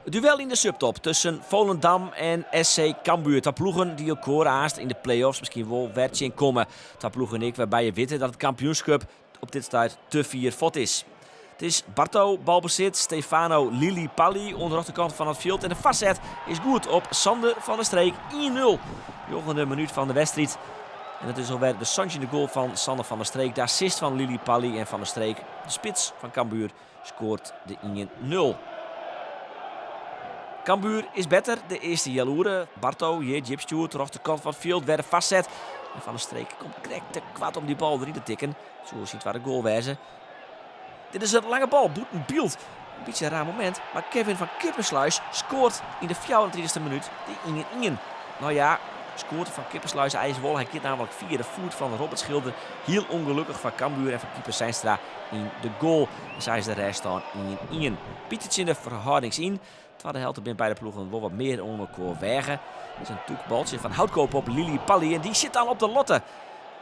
It duel yn de subtop tusken Volendam en SC Cambuur. Twa ploegen dy't elkoar aanst yn de play-offs miskien wol wer tsjinkomme. Twa ploegen ek wêrby je witte dat it kampioenskip op dit stuit te fier fuort is. It is Barto, balbesit, Stefano Lilipaly oan de rjochterkant fan it fjild en de foarset is goed op Sander van der Streek. 1-0. Njoggende minút fan de wedstriid. En it is alwer de santjinde goal fan Sander van der Streek. De assist fan Lilipaly en Van der Streek, de spits fan Cambuur, skoart de 1-0. Cambuur is better de earste healoere. Barto hjir djip stjoerd rjochterkant fan it fjild, wer de foarset. En Van der Streek komt krekt te koart om dy bal deryn te tikken. Soe syn twadde goal wêze. Dit is in lange bal bûten byld. In bytsje in raar momint, mar Kevin van Kippersluis skoart yn de 34e minút de 1-1. No ja, skoart Van Kippersluis eins wol. Hy giet namelijk fia de foet fan Robert Schilder. Hiel ûngelokkich foar Cambuur en foar keeper Zeinstra yn de goal. En sa is de rêststân 1-1. Bytsje tsjin de ferhâldings yn. Twadde helte binne beide ploegen wol wat mear oan elkoar weage. Dit is in tûk baltsje fan Houtkoop op Lilipaly en dy sit dan op de latte.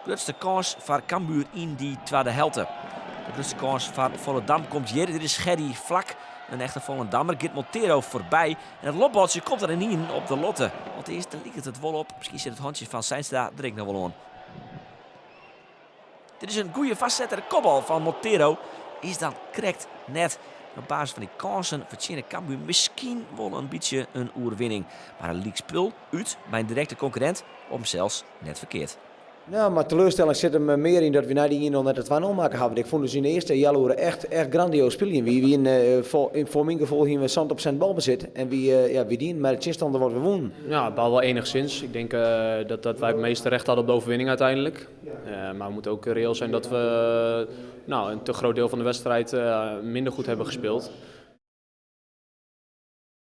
Grutste kâns foar Cambuur yn dy twadde helte. De grutste kâns foar Volendam komt hjir. Dit is Gerry Vlak, in echte Volendammer. Giet Montero foarby en it lopbaltsje komt der ynienen op de latte. Alteast, dêr liket it wol op. Miskien sit it hantsje fan Zeinstra der ek noch wol oan. Dit is in goede foarset en de kopbal fan Montero is dan krekt net. Op basis fan dy kânsen fertsjinne Cambuur miskien wol in bytsje in oerwinning. Mar in lykspul út by in direkte konkurrint op himsels net ferkeard. No, mar teleurstelling sit him mear yn dat wy nei dy 1-0 net de 2-0 makke hawwe. Ik fûn ús yn de earste healoere echt, echt grandioos spyljen. Wy wienen, foar myn gefoel hienen we 70% balbesit en wy, ja, wy dienen mei de tsjinstander wat we woenen. Ja, baal wel enigszins. Ik denk dat wij het meeste recht hadden op de overwinning uiteindelijk. Maar we moeten ook reëel zijn dat we, nou, een te groot deel van de wedstrijd minder goed hebben gespeeld.